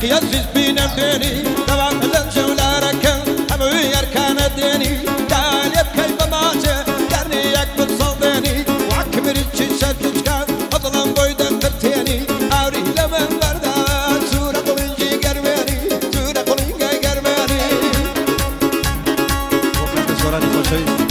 حقی عزیز بینم دێنی دەوام لە جەولارەکەم هەمووی ئەرکانە دێنی دالێ بکەی بە ماچێ گەرنی یەک بساڵ دێنی واکمریکی سەرکچکان بەدڵم بۆی دەقرتێنی ئاوری لە من بەردا سوورە قڵینگی گەرمێنی سوورە قڵینگای گەرمێنی. بۆ کاتە سۆرانی خۆشەویست.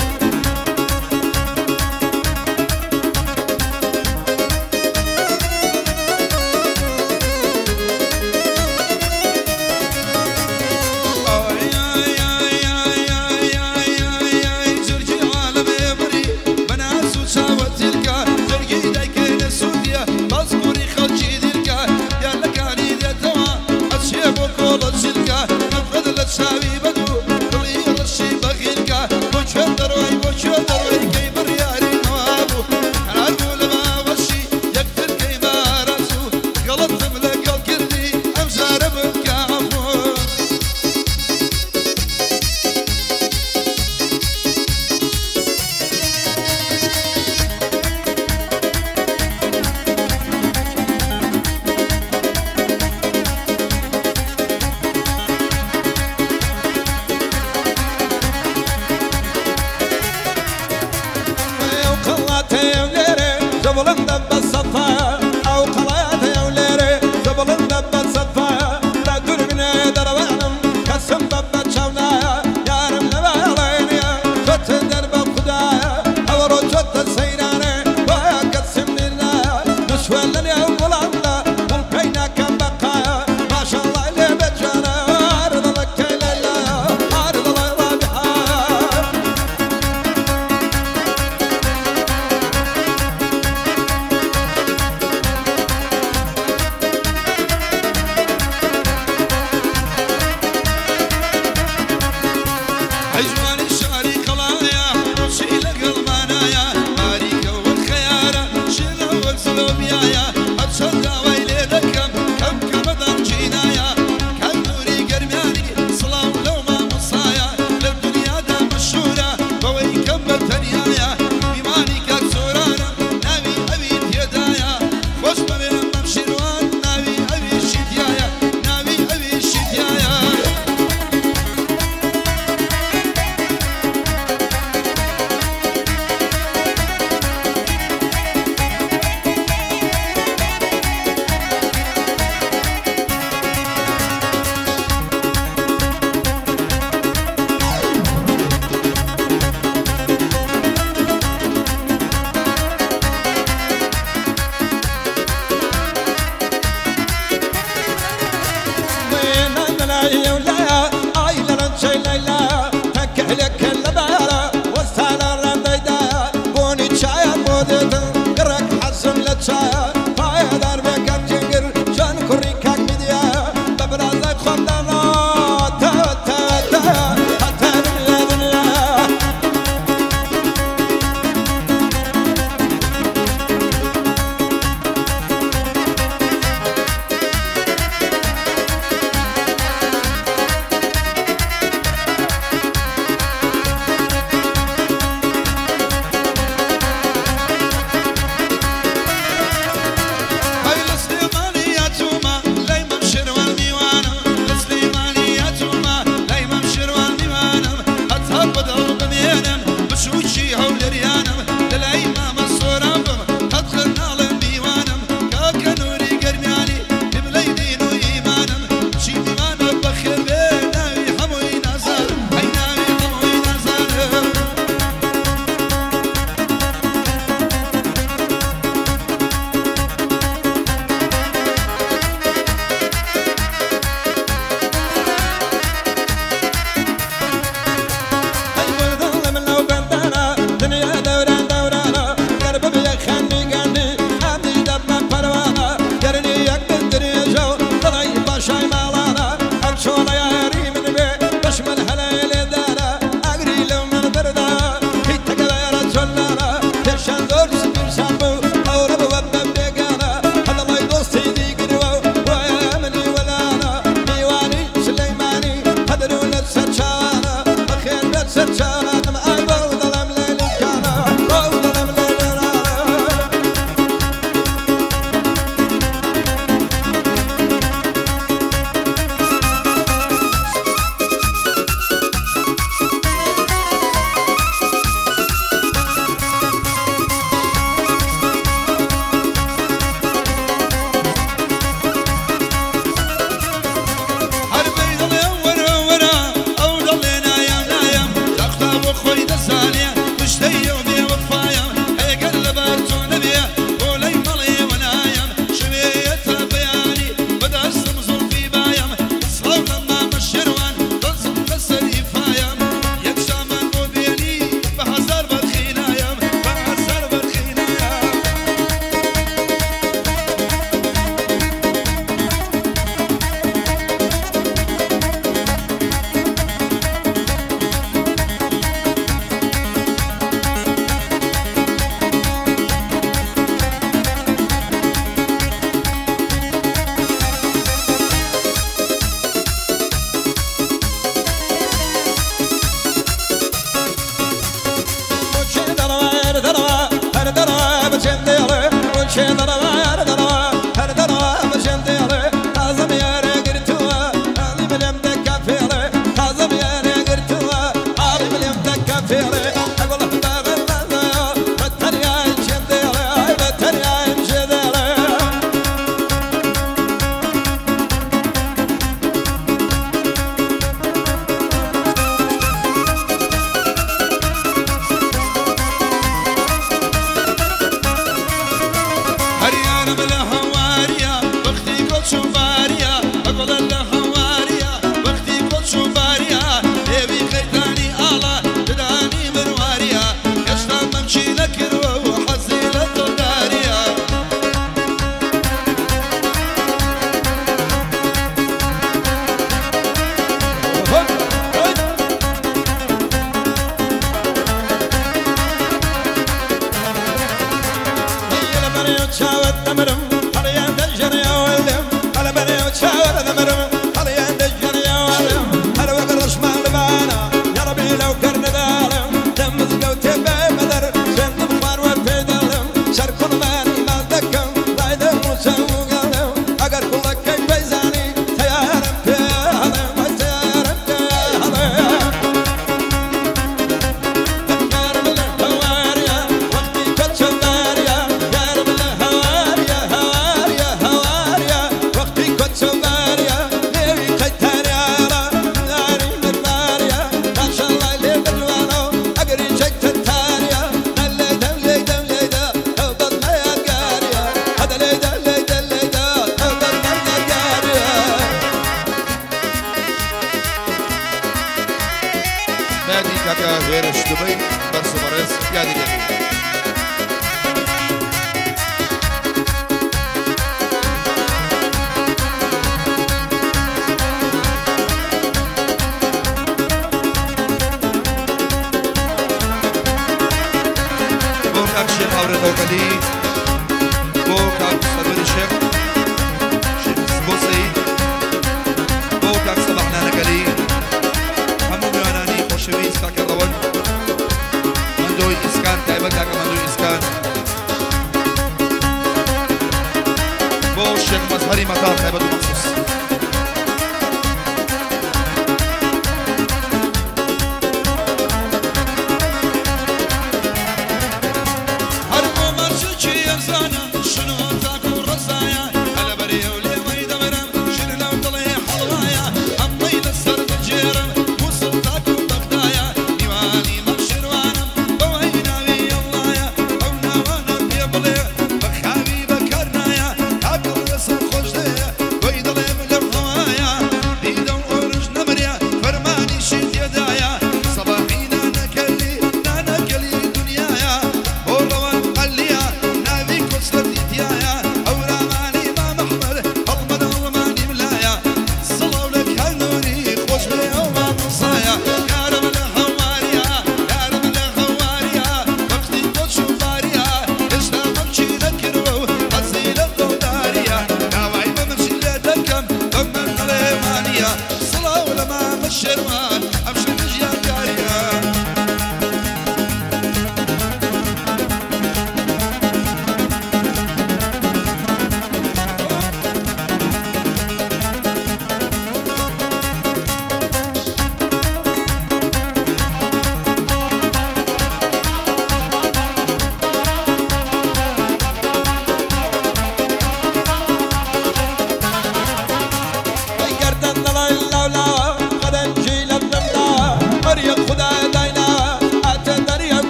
بخاوي بكرنايا عقل رسم خوش.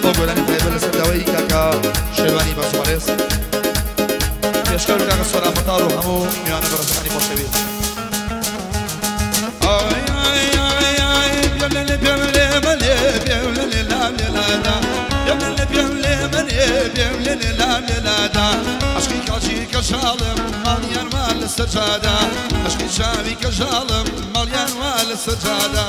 بۆ گۆرانی تایبەت لەسەر داوای کاکە شێوانی بەسوارێز پێشکەوت کاکە سۆران مەتاڕ و هەموو میوانە بەڕێزەکانی خۆشەویست. عشقی کاچی کەژاڵم ماڵیان وا لەسەر جادە، عشقی چاوی کەژاڵم ماڵیان وا لەسەر جادە.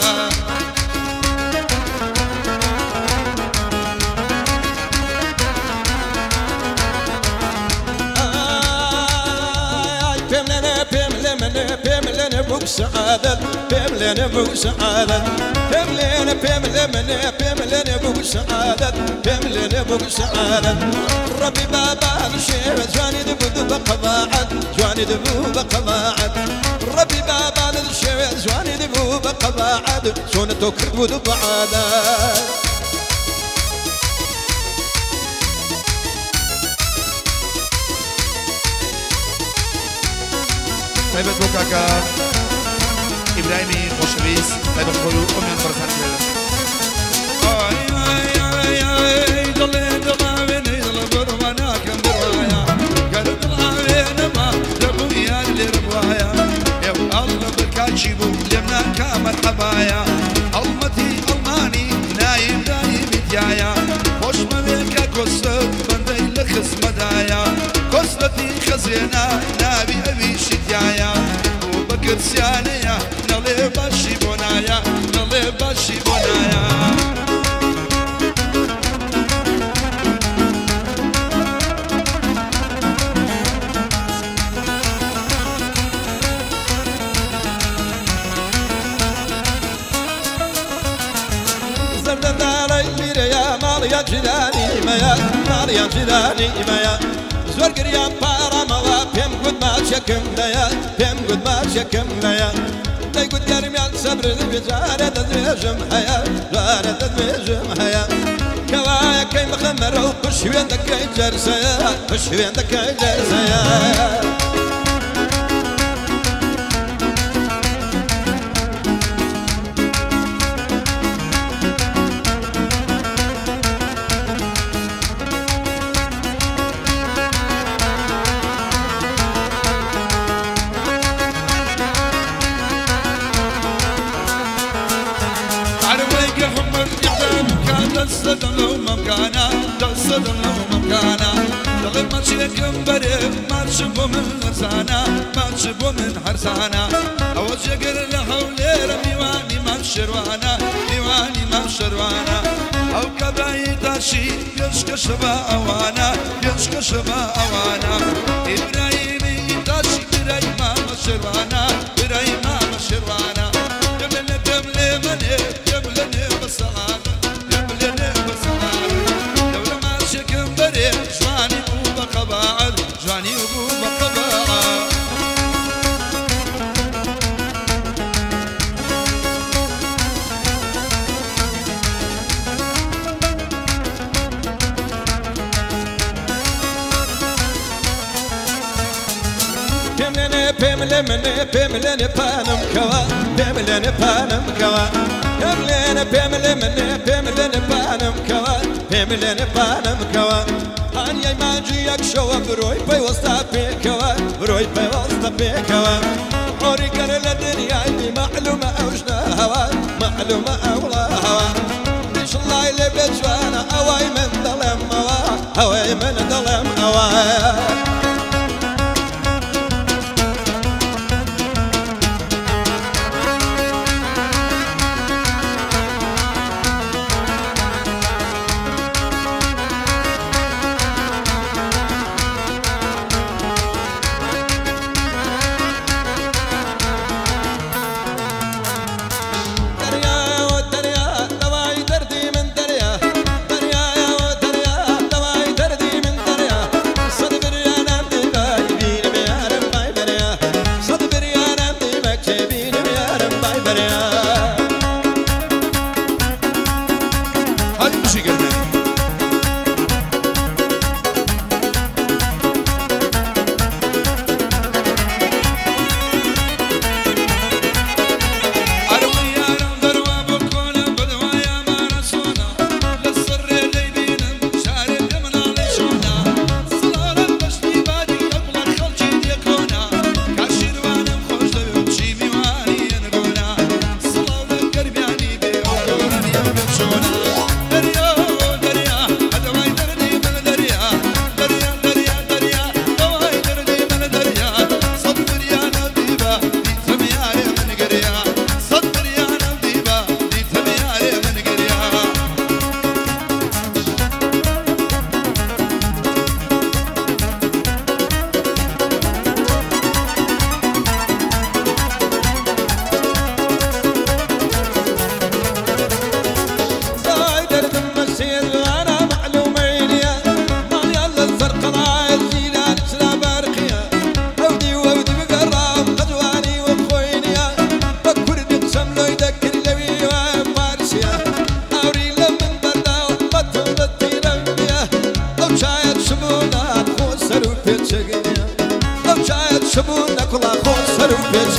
پێم لێنە بوو سەعادەت، پێم لێنە بوو سەعادەت، پێم لێنە پێم لێ پێم لێنە بوو سەعادەت، پێم لێنە بوو سەعادەت. ڕەبی بابا شێوە جوانی دەبوو بە قەباعەت، جوانی دەبوو بە قەباعەت. ڕەبی بابا شێوە جوانی دەبوو بە قەباعەت، چۆنە تۆ کرد بوو بە عادەت. تایبەت بۆ کاکە ئیبراهیمی خۆشەویست، تایبەت خۆی و ئەمیان بەڕێزان لێرە. دڵێ دڵاوێنەی دڵ بڕوا ناکەم بڕوایا، گەر دڵاوێنەما دەبوویان لێرە بوایە. ئێو ئەڵڵە بەرکاچی بوو لێم ناکا مەرحەبایە، هەڵمەتی ئەڵمانی نایم دایمی تیایە. خۆشمەوێ کە کۆسرەت بەندەی لە خزمەدایە، کۆسرەتی خەزێنە ناوی ئەویشی تیایە. بۆ بە کرسیانەیە نەڵێ باشی بۆ نایە، نەڵێ باشی بۆ نایە. ماڵیان جیرانی مەیە، ماڵیان جیرانی مەیە. زۆر گریان پارامەوە پێم گوت ماچێکم دەیە، پێم گوت ماچێکم دەیە. دەیگوت گەرمیان سەبر بێجارە دەدرێژم هەیە، جارە دەدرێژم هەیە. کەوایەکەی مخەمەرە و پشوێن دەکەی جەرسەیە، پشوێن دەکەی جەرسەیە. دەستەدەم لەو مەمکانە، دەستەدەم لەو مەمکانە. دەڵێ ماچێکم بەرێ، ماچ بۆ من هەرزانە، ماچ بۆ من هەرزانە. ئەوە جێگر لە هەولێرە میوانی مام شێروانە، میوانی مام شێروانە. ئەو کابرای تاشی پێشکەشە بە ئەوانە، پێشکەشە بە ئەوانە. ئیبراهیمی تاشی برای مامە شێروانە، برای مامە شێروانە. پێم لێنێ پێم لێ مەنێ، پێم لێنێ بە سەعادەت، جوانی بوو بە قەباعەت، جوانی بوو بە قەباعەت. پێم لێنێ پێم لێ منێ پێم لێنێ پانم کەوە، پێم لێنێ پانم کەوە. پێم لێنێ پێم لێ منێ پێم لێنێ پانم کەوە، پێم لێنێ پانم کەوە. هانیای ماجی یەک شەوە برۆی پەیوەستە پێکەوە، برۆی پەیوەستە پێکەوە. ڕۆری کەرە لە دنیای بی مەعلومە ئەو ژنە هەوا، مەعلومە ئەوڵە هەوا. ئینشەڵڵای لێ بێ جوانە ئەوەی من دەڵێمەوە، ئەوەی من دەڵێم ئەوە.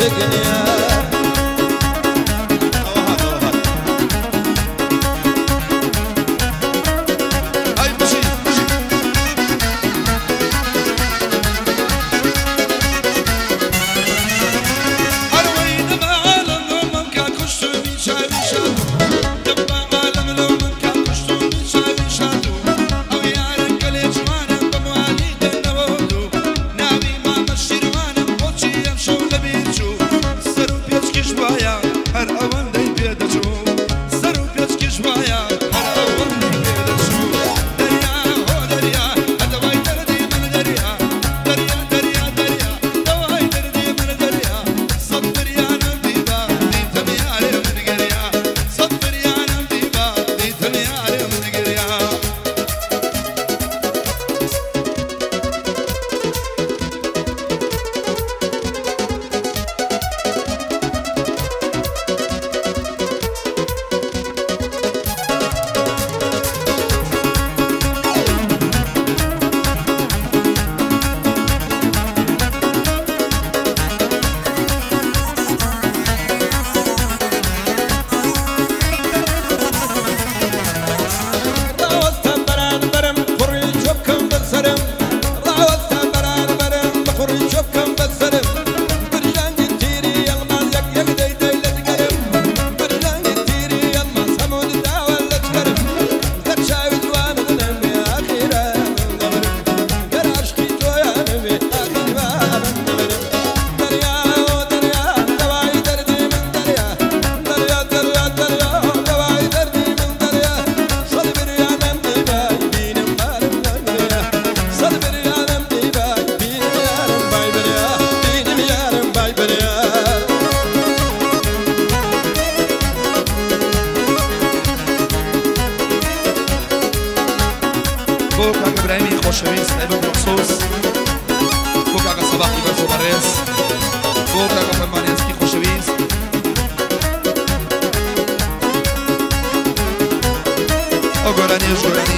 دنیا ئەو گۆرانیش گۆرانی